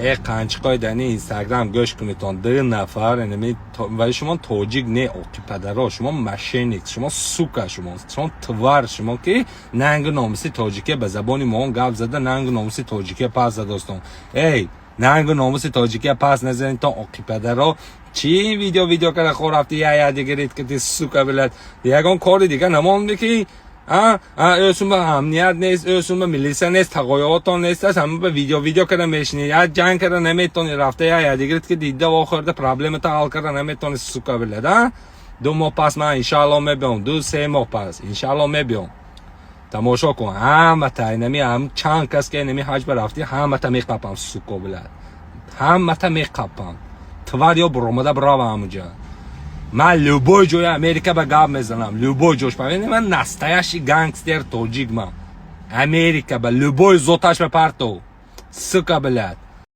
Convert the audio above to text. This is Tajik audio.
Э, қанчиқои дани Инстаграм, гӯш кунедтон. Ду нафар инами, вали шумо тоҷик не, оқи падаро, шумо мошенник, шумо сука, шумо тварь, шумо ки нангу номуси тоҷике ба забони моон гап зада, нангу номуси тоҷике пас задостон. Эй, нангу номуси тоҷике пас назанедтон, оқи падаро. Чӣ видео кара хо рафти, я дигарит ки ти, сука, блядь, ягон кори дига намонде ки ӯсумба амният нест, ӯсумба милиса нест, тағоётон нест, аст ҳама ба видео кара мешинӣ, я ҷанг кара наметонӣ, рафта я дигарит ки дида вохӯрда, проблемата ҳал кара наметонӣ, сука, блядь. А 2 моҳ пас ман иншаалло мебиём, 2-3 моҳ пас иншаалло мебиём. Тамошо кун, ҳамата инами ҳам чанд кас ки инами ҳаҷ ба рафтӣ, ҳамата меқапам, сука, блядь, ҳамата меқапам. Тварь ё буромада бирава ҳамуҷа. Ман любой ҷои Америка ба гап мезанам, любой ҷош. Ман настоящий гангстер тоҷик. Ман Америка ба любой зоташ ба партов, сука, блядь.